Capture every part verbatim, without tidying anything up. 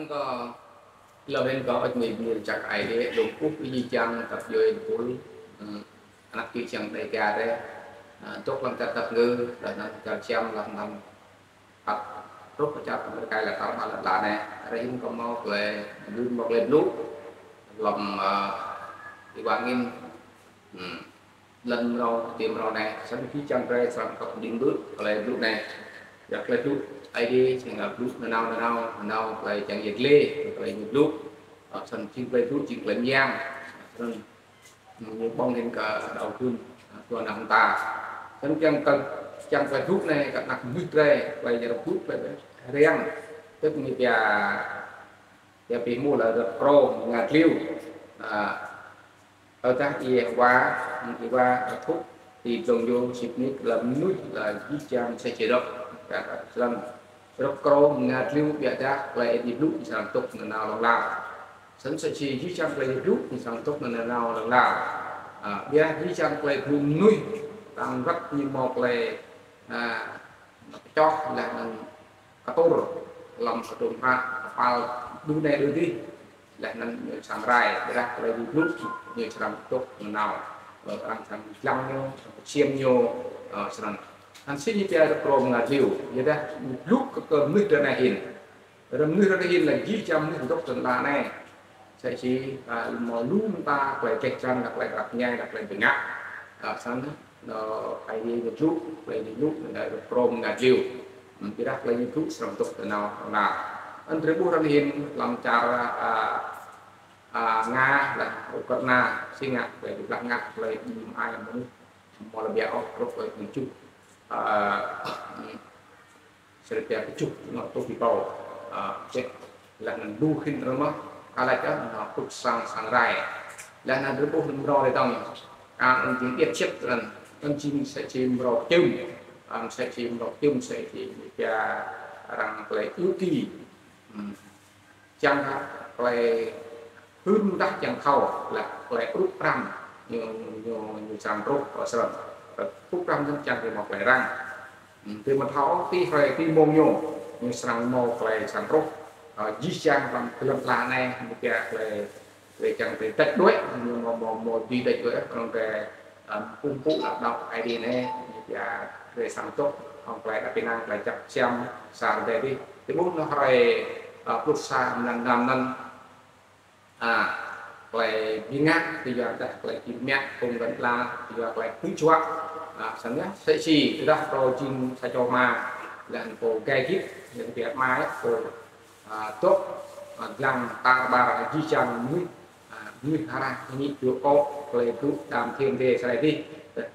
Kơ, lŏ hĭn kơ ăt mĭn mĭn čăk ai đê, lŏ kŭp ih jang tăp djuê pul, hmm, anak čư̆ čhiăng Dega đê, ah, dôk hlăm čăt tăp ngư, leh anăn čăt čiăm, leh anăn ăt truh kơ čăt Amêrika leh tar ƀar leh anăn, ară hĭn kơ mâo klei, mâo klei blŭ, hlăm, ah, êwa angĭn, hmm. Lăn mrâo, ti mrâo anei, snăn ih jang drei srăng kăp đing bư̆, klei blŭ anei. Ya klei blŭ, Aê Diê, čiăng blŭ nanao, nanao, nanao, klei čiăng yăl dliê, klei ñu blŭ. Ah, snăn jing klei blŭ, jing klei myang. Snăn, ñu ƀơ̆ng hĭn kơ đao gưm, ah, tua nah mta. Snăn čiăng kơ, čiăng klei blŭ anei, kơ anak mnuih drei, klei ñu blŭ, klei hriăm. Tơdah ñu pia, ya bi hmô leh rơ̆k krô, mnga dliu. Ah, Tơdah ih wa, ih wa, ih thŭk, ti dlông yô sĭt nik leh mnuih leh jih jang msĕ si rơ̆k. Snăn, rơ̆k krô mnga dliu ƀiădah klei Aê Diê blŭ ñu srăng dôk nanao hlŏng lar. Snăn msĕ si jih jang klei Aê Diê blŭ ñu srăng dôk nanao hlŏng lar. Ah, ƀiădah jih jang klei blŭ mnuih, tang wăt ñu mâo klei, ah, kčoh leh anăn ktur hlăm kdŭn hră, kpal đu anei đu dih. Leh anăn ñu srăng rai, ƀiădah klei Aê Diê blŭ, ñu srăng dôk nanao. Ơ, arăng srăng dlăng ñu, srăng ksiêm ñu, ơ, snăn. Anăn si ñu pia rơ̆k krô mnga dliu, ƀiădah ñu blŭ kơ, kơ mnuih drei anei hĭn. Rơ̆k mnuih drei anei hĭn leh jih jang mnuih dôk ti lăn ala anei. Msĕ si, ah, mâo lu mta klei dleh dlan, klei arăng mñai, klei bi ngă. Ah, snăn, Ơ, Aê Diê ñu blŭ, klei ñu blŭ, anăn rơ̆k krô mnga dliu. Hmm, ƀiădah klei ñu blŭ srăng dôk nanao hlŏng lar. Anăn drei ƀuh ară anei hĭn hlăm čar, ah, ah, Nga leh Ukraina, si ngă klei bi blah ngă, klei bi mơai mơ̆ng, mâo lŏ ƀiă ôh, truh klei bi čuh. Ah, hmm. Srei pia kčuh, ñu tuh bi pô, ah, čeh. Leh anăn lu hĭn rơmah, ka lač, ah, ñu tuh srăng, srăng rai. Leh anăn drei ƀuh mrâo leh dơ̆ng, ah, anăn jing điêt čĭt anăn, anăn jing msĕ si mrâo kčưm, ah, msĕ si mrâo kčưm, msĕ si ñu pia arăng klei ư ki. Hmm. Čiăng klei hưn mdah čiăng thâo, leh klei ƀrŭ prăm, ñu, ñu, ñu srăng truh, ơ, srăng. Ƀrŭ prăm anăn čiăng drei mâo klei răng. Hmm, drei amâo thâo ôh ti hruê ti mmông ñu, ñu srăng mâo klei srăng truh. Ơ, jih jang hlăm, hlăm lăn ala anei, ñu pia klei, klei čiăng drei dêč đuĕ, ñu mâo, mâo, mâo dưi dêč đuĕ, knŏng drei, ơ, kkuh mpŭ leh đăo Aê Diê anei, ñu pia drei srăng dôk hŏng klei êđăp ênang, klei jăk siam, sa drei dih. Ti ƀuh anăn hruê, ơ, pluh sa mlan năm anăn, ah, klei bi ngă, ti yua dah klei bi mă, kông găn la, ti yua klei tư̆ juă. Ah, snăn yơh, msĕ si, tơdah kâo jing sa čô ama, leh anăn kâo gai gĭt, leh anăn bi hmăi, kâo, ah, dôk, ah, dlăng tar ƀar jih jang mnuih, ah, mnuih hră, ñu dôk kơ klei blŭ đăm thiêng liê srei dih,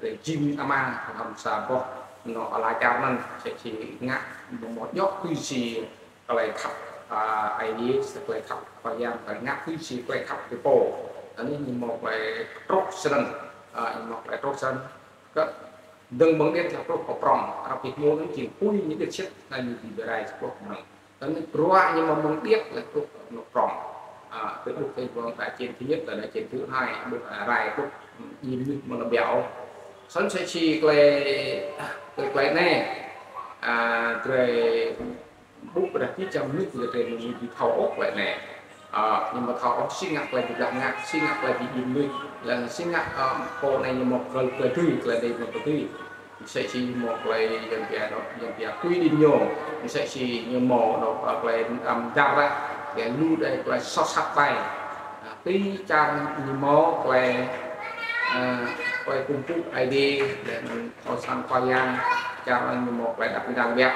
klei jing ama, hlăm sa boh, anôk ala čar anăn, msĕ si ngă, mâo mâo djŏ tui si, klei khăp, ah, Aê Diê, si klei khăp Khua Yang, klei ngă tui si klei khăp ti pô. Anei ñu mâo klei truh snăn, ah, ñu mâo klei truh snăn. Kơ dơ̆ng mơ̆ng điêt leh truh kơ prŏng, arăng bi hmô anăn jing pui ñu điêt sĭt, anăn ñu bi rai truh mơ̆ng. Anăn bruă ñu mâo mơ̆ng điêt leh truh kơ prŏng. Ah, ti ƀuh ti ƀuh đại chiến thứ nhất leh đại chiến thứ hai, ƀuh, ah, rai truh, jing mnuih mâo lŏ ƀiă ôh. Snăn msĕ si klei, klei, klei anei, ah, drei ƀuh ƀiădah jih jang mnuih leh drei amâo dưi thâo ôh klei anei. Ah, ñu amâo thâo ôh si ngă klei bi blah ngă, si ngă klei bi djŏ mnuih, leh anăn si ngă, ah, pô anei ñu mâo klei, klei tui, klei anei mâo klei tui. Msĕ si ñu mâo klei Yuăn pia anôk, Yuăn pia quy định ñu, msĕ si ñu mâo anôk, ah, klei, ah, mdar lah, klei lu đei klei soh sat ƀai. Ah, ti čar ñu mâo klei, ah, klei kkuh mpŭ Aê Diê, leh anăn thâo săng Khua Yang, čar anăn ñu mâo klei êđăp ênang ƀiă.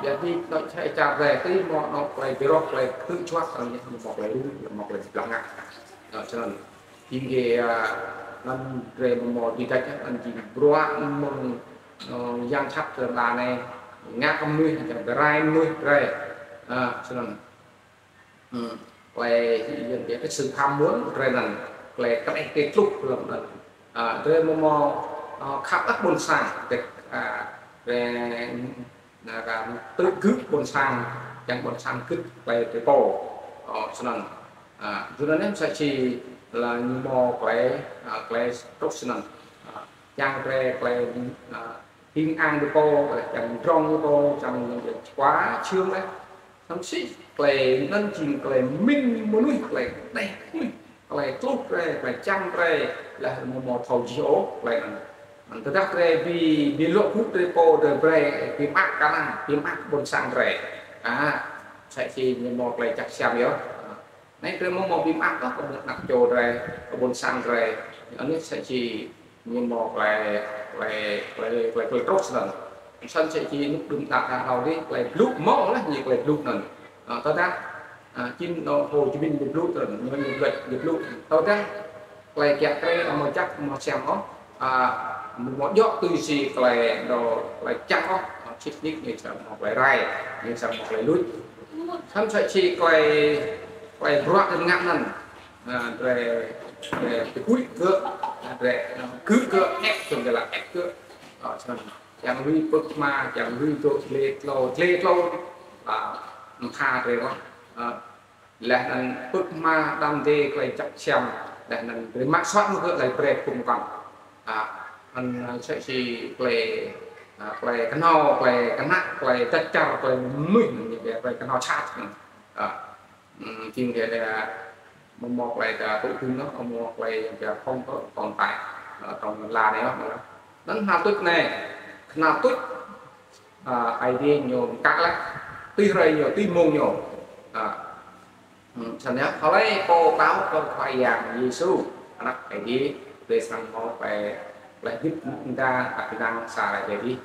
Ƀiădah ti anôk čar drei, ti mâo anôk klei bi roh, klei tư̆ juă, arăng ñu mâo klei rŭng, ñu mâo klei bi blah ngă. Anôk snăn. Jing kơ, ah, anăn drei mâo mâo dưi dêč, anăn jing bruă mơ̆ng, ah, yang jhat ti lăn ala anei, ngă kơ mnuih, čiăng bi rai mnuih drei. Ah, snăn. Hmm. Klei Yuăn pia cái sự tham muốn drei anăn, klei kđeh ti tluh hlăm anăn. Ah, drei amâo mâo, ah, khăp ôh ƀuôn sang, drei, ah, drei, ah, ka tư̆ gư̆ ƀuôn sang, čiăng ƀuôn sang gưt klei drei pô. Oh, snăn. Ah, snăn anei msĕ si leh ñu mâo klei, ah, klei truh snăn. Ah, čiăng drei klei, ah, hing ang drei pô, čiăng drông drei pô, čiăng, čiăng khua čhưm leh. Thăm si klei anăn jing klei mĭn mnuih, klei kđeh mnuih, klei tluh drei, klei čiăng drei, leh amâo mâo thâo jih ôh klei anăn. Anăn tơdah drei bi, bi luă gŭ drei pô drei brei, bi mă kơ anăn, bi mă ƀuôn sang drei. A, msĕ si ñu mâo klei jăk siam yơh. Anei drei amâo mâo bi mă ôh kơ ƀuôn anak čô drei, kơ ƀuôn sang drei. Anei msĕ si ñu mâo klei, klei, klei, klei, klei truh snăn. Snăn msĕ si nuk đưm đă đa hlâo dih, klei blŭ mâo leh ñu klei blŭ anăn. A, tơdah, a, čĭn nô Hồ Chí Minh ñu blŭ anăn, ñu, ñu blŭ, ñu blŭ. Tơdah klei kiă kriê amâo jăk amâo siam ôh, a, amâo mâo djŏ tui si klei dô, klei čiăng ôh, a, sĭt nik ñu srăng mâo klei rai, ñu srăng mâo klei luč. Snăn msĕ si klei, klei bruă drei ngă anăn, a, drei, drei tơpui gơ̆, a, drei, a, gưt gơ̆, ĕp, čiăng gơ̆ lač ĕp gơ̆. A, snăn čiăng lui pưk hma, čiăng lui dôk dlê tlâo, dlê tlâo, a, mkha drei wah. A, leh anăn pưk hma đăm dê klei jăk siam, leh anăn drei mă suat mơ̆ng gơ̆ klei brei phung mkăn. A, anăn msĕ si klei, a, klei knhâo, klei knhăk, klei dăt čar, klei mnuih anăn ñu klei knhâo čhat anăn. A, ừm, jing drei, a, amâo mâo klei ta tŭ hưn ôh, amâo mâo klei yang pia không có tồn tại, a, trong lăn ala anei ôh. Anăn knhal tuč anei, knhal tuč, a, Aê Diê ñu mkă leh, tui hruê ñu, tui mmông ñu. A, hm, snăn yơh, hlei pô đăo kơ Khua Yang Yêsu, Anak Aê Diê, drei srăng mâo klei, klei hdĭp mda, ăt ênang sa Aê Diê.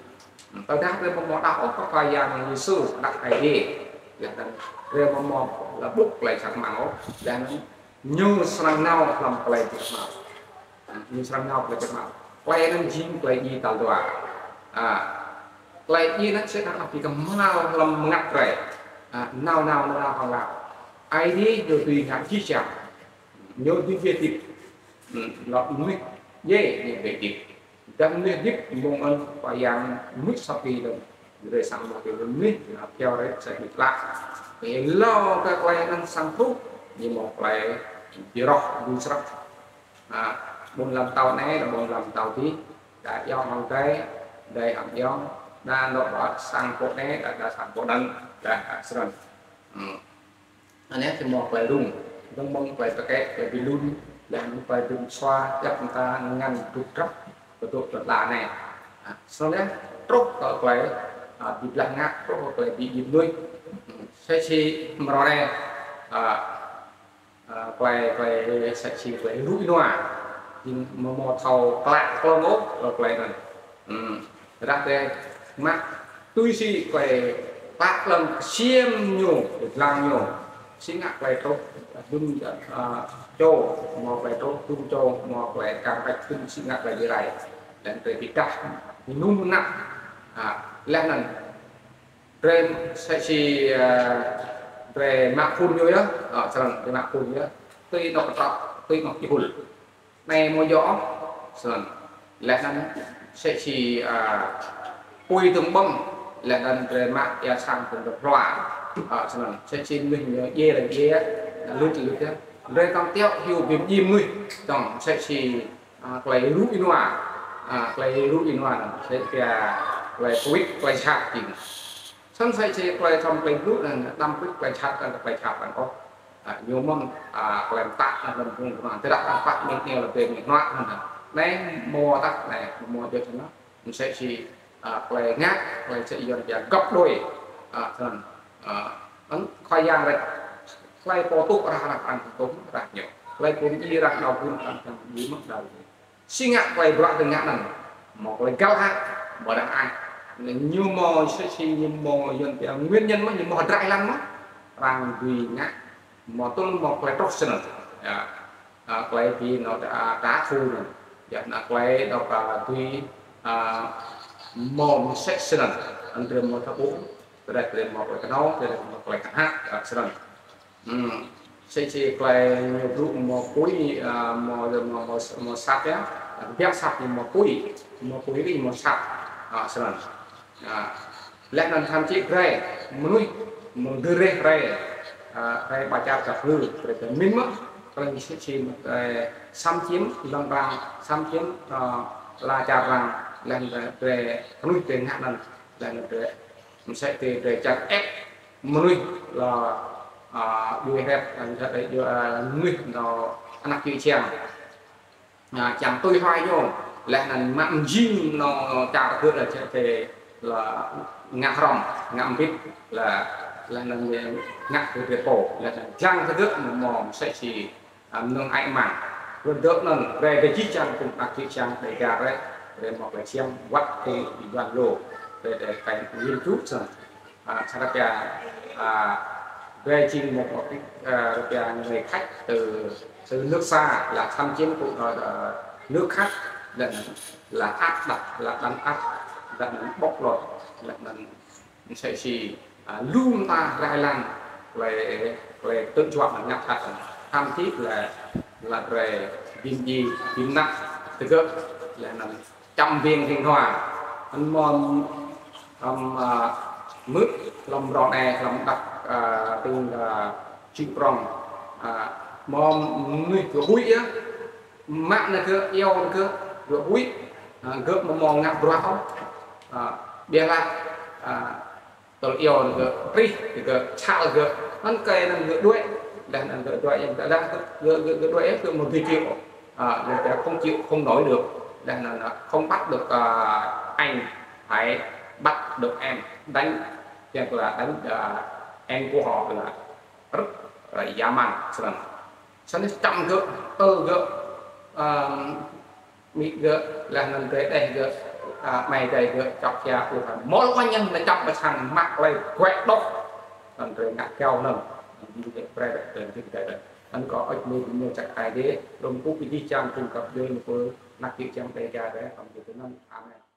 Hm, tơdah drei amâo mâo đăo ôh kơ Khua Yang Yêsu, Anak Aê Diê, leh anăn drei amâo mâo lŏ ƀuh klei čang hmăng ôh, leh anăn ñu srăng nao hlăm klei bi kmhal. Ñu srăng nao klei bi kmhal. Klei anăn jing klei djiê tal dua. A, klei djiê anăn sĭt nik bi kmhal hlăm mngăt drei. A, nao, nao, nao, nao hŏng lăn. Aê Diê ñu dưi ngă jih jang. Ñu dưi bi hdĭp. Hm, lŏ mnuih djiê ñu bi hdĭp. Dah mnuih hdĭp mơ̆ng anăn Khua Yang mŭt sa pĭ lăn. Drei srăng mâo klei mnuih, a, pioh rĕ sa ƀĭt lă. Êlâo kơ klei anăn srăng truh, ñu mâo klei bi roh, bi srăng. A, ƀuôn ala mtao anei, ƀuôn ala mtao dih, đa ayŏng hŏng adei, adei hŏng ayŏng, đa dôk ba sang pô anei, đa, đa sang pô anăn, đa, đa snăn. Hm. Anei si mâo klei rŭng, rŭng mơ̆ng klei tơkĕ, klei bi lŭn, leh anăn klei bi msua, djăp mta ngăn dŭk drăp, kơ dôk tơ ala anei. A, snăn leh, truh kơ klei, a, bi blah ngă, truh kơ klei bi djŏ mnuih. Hm, msĕ si mrâo anei, a, a, klei, klei, msĕ si klei rŭ ênua. Jing amâo mâo thâo klă klŏng ôh, klei anăn. Hm, tơdah drei mă tui si klei klă klŏng ksiêm ñu, dlăng ñu. Si ngă klei truh, dŭm, a, čô, mâo klei truh, dŭm čô, mâo klei kang kač, dŭm si ngă klei bi rai. Leh anăn drei bi dah, bi num mnă. A, leh anăn drei msĕ si, a, drei mă phŭn ñu yơh, a, snăn drei mă phŭn ñu yơh. Tui anôk ktrŏ, tui anôk êhul. Anei amâo djŏ ôh, snăn. Leh anăn msĕ si, a, pui dơ̆ng ƀơ̆ng, leh anăn drei mă êa sang dơ̆ng hlua. A, snăn. Msĕ si mnuih ñu djiê leh djiê, luč leh luč yơh. Drei tŏng tiŏ hiu bi mdjiê mnuih, tŏng msĕ si, a, klei rŭ ênua. A, klei rŭ ênua anăn, msĕ si klei kwĭt, klei jhat jing. Snăn msĕ si klei thâo klei blŭ anăn, đăm kwĭt klei jhat anăn, klei jhat anăn ôh. A, ñu mơ̆ng, a, klei mtă anăn hlăm phung knuă. Tơdah arăng pă mĭn ñu leh bi mĭn knuă anăn. Anei mâo tah, anei mâo jăk anăn. Msĕ si, a, klei ngă, klei si yuăn pia gấp đôi. A, snăn. A, anăn Khua Yang rĕč. Klei pô tŭ arah, arah arăng tŭ arah ñu. Klei pô mdjiê arah đao gưm arăng čiăng mdjiê mơh đao gưm. Si ngă klei bruă drei ngă anăn. Mâo klei găl hă, ƀiădah ai. Anăn ñu mâo msĕ si ñu mâo yuăn pia nguyên nhân mơh, ñu mâo hdră êlan mơh. Arăng dưi ngă, mâo tŭl mâo klei truh snăn. Ya. A, klei bi nao ta, ta thu anăn. Ya, anăn klei dôk, a, dưi, a, mâo msĕ snăn. Anăn drei mâo thâo ƀuh, drei, drei mâo klei knhâo, drei mâo klei knhăk, a, snăn. Hm. Msĕ si klei ñu blŭ mâo pui, a, mâo, mâo, mâo, mâo sat ya. Biă sat ñu mâo pui. Mâo pui leh mâo sat. A, snăn. A, leh anăn thăm čĭ drei, mnuih, mnuih drei, a, drei ba čar kơ hư, drei kơ mĭn mơh, klei msĕ si, a, xâm chiếm lăn arăng, xâm chiếm, a, ala čar arăng, leh anăn drei, mnuih drei ngă anăn, leh anăn drei, msĕ si drei čar ĕp, mnuih lŏ, a, djuê hrăp, a, djuê, a, mnuih lŏ anak čư̆ čiăng. A, čiăng tui hluê ñu, leh anăn mă mjing ñu čar kơ leh čar tê lŏ ngă hrăm, ngă mbĭt, leh, leh anăn ngă kơ drei pô, leh anăn čiăng kơ gơ̆ mâo msĕ si, a, mnơ̆ng ai mang. Kơ dơ̆ anăn, drei drei jih jang phung anak čư̆ čiăng Dega drei, drei mâo klei čiăng wăt kơ êwan lu, drei drei kăi nghiên cứu snăn. A, snăn rơpia, a, drei jing mâo, a, rơpia người khách từ, từ nước xa là tham chiến của, ờ, nước khác, leh anăn là áp đặt, là đàn áp, leh anăn bóc lột, leh anăn msĕ si, a, lu mta rai lăng, klei, klei tơ̆ juă anăn ñăp hăt. Thậm chí là, là drei bi mdjiê, bi mnăp, tơgơ̆, leh anăn čăm biêng hĭn hua. Anăn mâo, ăm, a, mơ̆ng hlăm rŏng anei, hlăm đăk, a, tĭng, a, čư̆ prŏng, a, mâo mnuih kơ huĭ yơh, mă anăn kơ, iêu anăn kơ, kơ huĭ, a, gơ̆ mâo mâo ngă bruă ôh. A, ƀiădah, a, tơl iêu anăn kơ, prih, kơ čhal kơ, anăn kơ anăn kơ đuĕ, leh anăn kơ đuĕ yang dah, kơ, kơ, kơ, kơ đuĕ, kơ một cái triệu. À, nhưng ta không chịu, không nổi được. Leh anăn, à, không bắt được, à, anh, hãy bắt được em, đánh, hoặc là đánh, à, em của họ là rất là dã man, snăn. Snăn čăm gơ̆, tơl gơ̆, à, mĭt gơ̆, leh anăn drei đeh gơ̆, a, amai adei gơ̆, čŏk čia, ur hăn. Mâo lŏ kơ ñu lĕ čăm ƀă sang mă klei guĕ đŏk. Anăn drei ngă kâo anăn. Anăn drei, drei, drei, drei, drei. Anăn kâo ăt mĭn ñu čăk ai dê, lŏ kơ jih jang phung găp djuê ñu pô, anak čư̆ čiăng Dega drei, kăm dê anăn. Amen.